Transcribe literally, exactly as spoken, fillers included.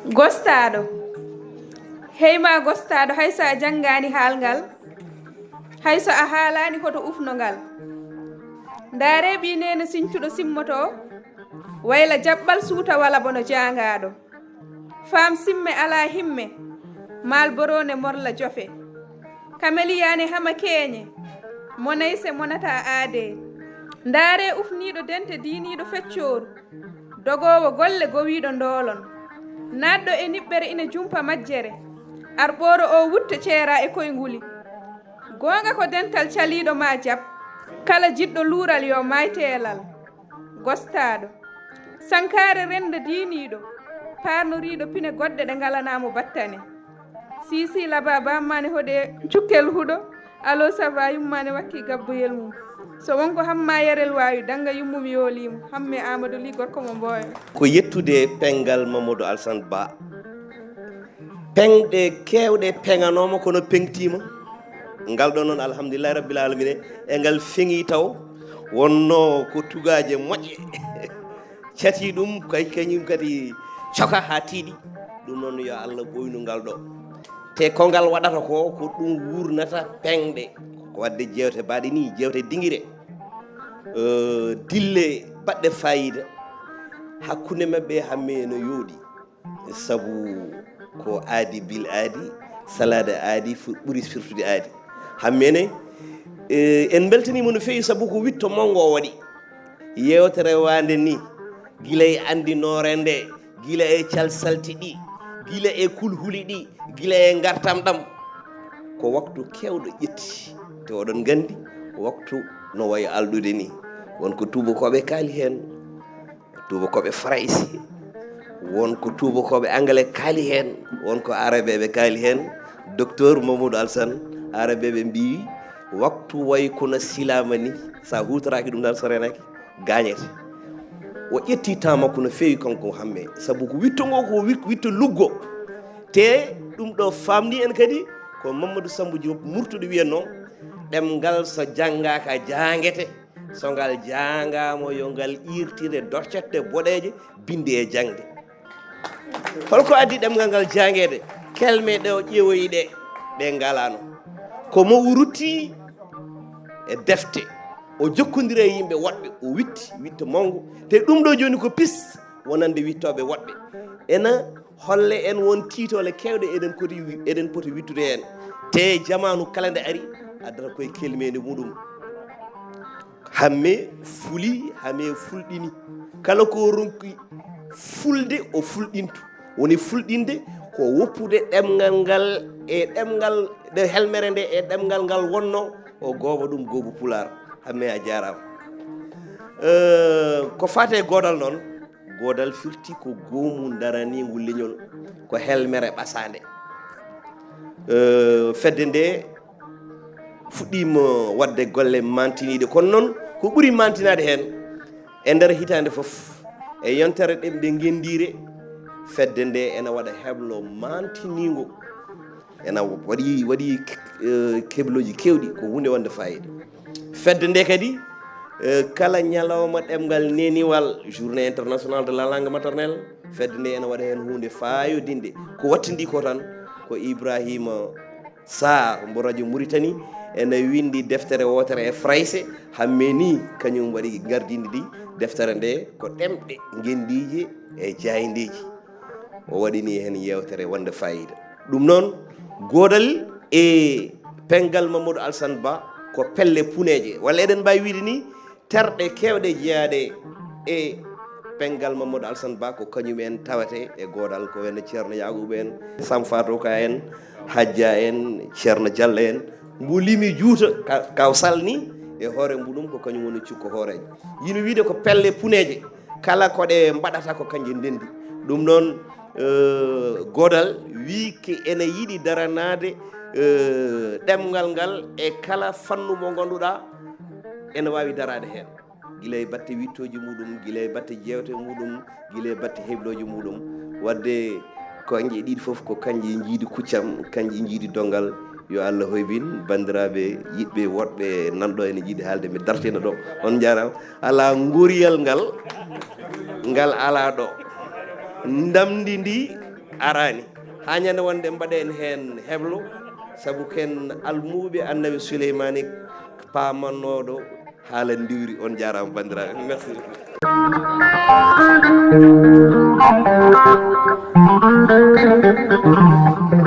Gostaaɗo. Hey ma gostaaɗo, hay so a janngaani haalngal, hay so a haalaani hoto ufno ngal. Ndaaree ɓii neene siñtuɗo simmoto, wayla jaɓɓal suuta wala bono jaangaaɗo. Faam simme alaa himme, maal boroone morla jofe. Kameliyaane hama keeñe, monayse monata aadee. Ndaaree ufniiɗo dente diiniiɗo feccooru, dogoowo golle gowiiɗo ndoolon. Naatɗo e niɓɓere ina jumpa majjere, arɓooro o wutto ceera e koynguli. Goonga ko dental caliiɗo ma jaɓ, kala jiɗɗo luural yo maay teelal. Gostaaɗo. Sankaare rennda diiniiɗo, paarnoriiɗo pine goɗɗe ɗe ngalanaamo battane. Sisi laba bammaane hoɗe cukkel huɗo, alo saba yummaane wakki gabboyel mum. So wonko hamma yarel waawi, dannga yummum yooliimo, hamme Amadou Ly gorko mo Mbooyo. Ko yettude penngal Mamadou Alassane Ba. Peŋɗe keewɗe peŋanooma kono peŋtiima. Ngal ɗo noon, alhamdulillahi rabbil alamina, e ngal feŋi taw wonno ko tugaaje moƴƴe. Cati ɗum kay kañum kadi coka haa tiiɗi. Ɗum noon yo Allah ɓoynu ngal ɗo. Te ko ngal waɗata ko, ko ɗum wurnata peŋɗe. Ko waɗde jeewte mbaɗe ni, jeewte dingire. Eh, dille baɗɗe fayida hakkunde maɓɓe hamme no yooɗi. Sabu ko aadi bil aadi, salaade aadi fu-, ɓuri firtude aadi. Hammene, eh, en mbeltaniima no feewi sabu ko witto manngo o waɗi. Yeewtere waande ni, gila e anndinoore nde, gila e calsalti ɗi, gila e kulhuli ɗi, gila e ngartam ɗam. Ko waktu keewɗo ƴetti. Te oɗon nganndi, waktu no wayi alɗude ni. Won ko tuubakooɓe kaali heen, tuubakooɓe farayse, won ko tuubakooɓe angle kaali heen, won ko arabeeɓe kaali heen. Docteur Mamadou Alassane, arabeeɓe mbiyi, waktu wayi kono silaama ni, so a huutoraaki ɗum tan, so reenaaki, gaañete. O ƴetti temps makko no feewi kanko hamme, sabu ko witto ngo ko wi-, witto luggo. Te ɗum ɗo faamni en kadi ko Mamadou Samba Diop Murtuɗo wiyatno, ɗemngal so janngaaka jaangete. So ngal jaangaama, yo ngal iirtire doccette boɗeeje, binnde e jaŋde. Holko addi ɗemngal ngal jaangeede? Kelme ɗe o ƴeewoyi ɗe, ɗe ngalaano. Ko mo o rutti e defte, o jokkondiri e yimɓe woɗɓe, o witti, witto manngo. Te ɗum ɗo jooni ko pis wonande wittooɓe woɗɓe. Ena holle en won tiitole keewɗe eɗen poti wi-, eɗen poti wittude heen. Te jamaanu kala nde ari, addata koye kelmeende muɗum. Hamme fuli, hamme fulɗini. Kala ko ronki fulde, o fulɗintu. Woni fulɗinde ko woppude ɗemngal ngal e ɗemngal nde helmere nde e ɗemngal ngal wonno, o gooba ɗum goobu Pulaar. Hamme a jaaraama. Eh, ko faate goodal noon, goodal firti ko goomu daraniingu leñol, ko helmere ɓasaande. Eh, fedde nde fuɗɗiima waɗde golle mantiniiɗe, kono noon ko ɓuri mantinaade heen, e nder hitaande fof, e yontere ɗemɗe ngenndiire, fedde nde ena waɗa heblo mantiniingo, ena waɗi, waɗi, eh, keblooji keewɗi, ko huunde wonde faayiida. Fedde nde kadi, eh, kala ñalawma ɗemngal neeniwal, Journée internationale de la langue maternelle, fedde nde ena waɗa heen huunde faayodinde. Ko wattindi ko tan, ko Ibrahima Sarr mbo Radio Mauritanie ena winndi deftere wootere e farayse, hamme ni kañum waɗi gardindi ndi. Deftere nde ko ɗemɗe ngenndiije e jaayndeeji. O waɗini heen yeewtere wonde faayiida. Ɗum noon, goodal e penngal Mamadou Alassane Ba ko pelle puneeje, walla eɗen mbaawi wiyde ni, terɗe keewɗe jeyaaɗe e penngal Mamadou Alassane Ba ko kañum en tawete e goodal, ko wayno Ceerno Yaakuuba en, Sam Fatou Ka en, Hajja en, Ceerno Diallo en. Mbo limi juuta ka, kaw salni e hoore muɗum ko kañum woni cukko hooreejo. Yino wiide ko pelle puneeje, kala ko ɗe mbaɗata ko kañje ndenndi. Ɗum noon, eh, goodal wii ke ene yiɗi daranaade, eh, ɗemngal ngal e kala fannu mo ngannduɗaa ene waawi daraade heen. Gila e batte wittooji muɗum, gila e batte jeewte muɗum, gila e batte heblooji muɗum. Waɗde ko kañje ɗiɗi fof ko kañje njiidi kuccam, kañje njiidi donngal, Yo Allah hoybin banndiraaɓe yiɗɓe woɗɓe nanɗo ene jiɗi haalde, mi dartina ɗo. On njaaraama. Alaa ngoriyal ngal, ngal alaa ɗo. Ndamndi ndi araani. Haa ñande wonde mbaɗen heen heblo, sabu ken almuuɓe Annabi Suleymaani paamannooɗo haala ndiwri. On njaaraama banndiraaɓe. Merci.